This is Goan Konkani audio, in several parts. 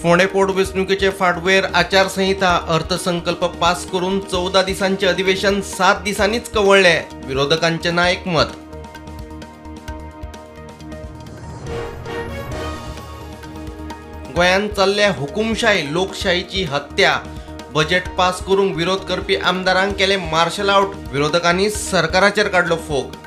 फोंडें पोटवेंचणुकेचे फाटभुंयेर आचारसंहिता अर्थसंकल्प पास करून 14 दिसांचे अधिवेशन 7 दिसांनीच कवळ्ळें. विरोधकांचें ना एकमत. गोंयांत चल्ल्या हुकुमशाय लोकशाहीची हत्या. बजेट पास करूंक विरोध करपी आमदारांक केले मार्शल आउट. विरोधकांनी सरकाराचेर काडलो फोग.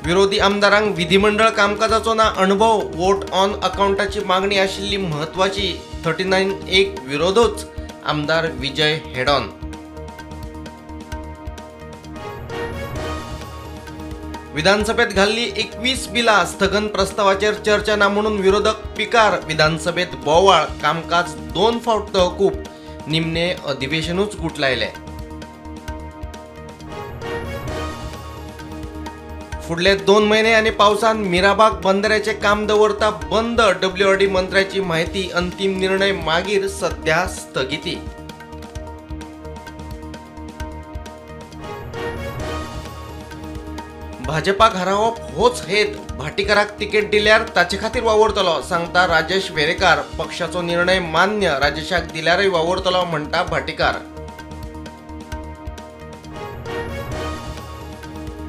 विरोधी आमदारांक विधिमंडळ कामकाजाचो ना अणभव. वोट ऑन अकाउंटाची मागणी आशिल्ली म्हत्वाची. 39(1) विरोधूच. आमदार विजय हेडॉन. विधानसभेत घाल्ली 21 बिलां स्थगन प्रस्तावाचेर चर्चा ना म्हणून विरोधक पिकार. विधानसभेत बोवाळ, कामकाज 2 फावट तहकूब. निमणे अधिवेशनूच गुटलायलें. फुडले 2 म्हयने आनी पावसान मिराबाग बंदराचें काम दवरता बंद. डब्ल्यूआरडी मंत्र्याची म्हायती. अंतीम निर्णय मागीर, सध्या स्थगिती. भाजपाक हारोवप होच हेत. भाटीकाराक तिकेट दिल्यार ताचे खातीर वावुरतलो, सांगता राजेश वेरेकार. पक्षाचो निर्णय मान्य, राजेशाक दिल्यारय वावुरतलो, म्हणटा भाटीकार.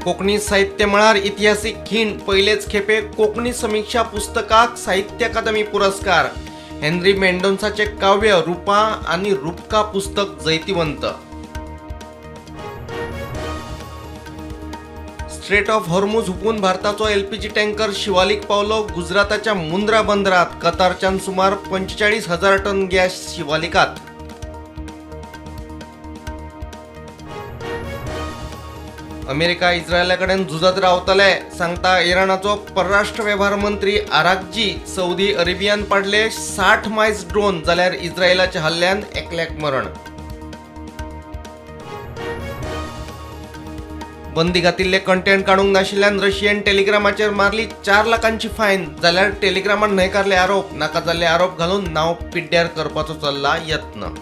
कोंकणी साहित्य मळार इतिहासीक खीण. पयलेच खेपे कोंकणी समिक्षा पुस्तकाक साहित्य अकादमी पुरस्कार. हेनरी मेंडोन्साचे काव्य रुपा आनी रुपका पुस्तक जैतिवंत. स्ट्रेट ऑफ हॉर्मुझ हुपून भारताचो एलपीजी टँकर शिवालिक पावलो. गुजराताच्या मुंद्रा बंदरात कतारच्यान सुमार 45,000 टन गॅस शिवालिकात. अमेरिका इस्रायला कडेन झुजत रावतले, सांगता इराणाचो परराष्ट्र वेव्हार मंत्री आराघची. सौदी अरेबियान पाडले 60 मायज ड्रोन, जाल्यार इस्रायलाच्या हल्ल्यान एकल्याक मरण. बंदी घातिल्ले कंटेंट काडूंक नाशिल्ल्यान रशियन टेलिग्रामाचेर मारली 4 लाखांची फायन, जाल्यार टेलिग्रामान न्हयकारले आरोप. नाका जाल्ले आरोप घालून नांव पिड्ड्यार करपाचो चल्ला यत्न.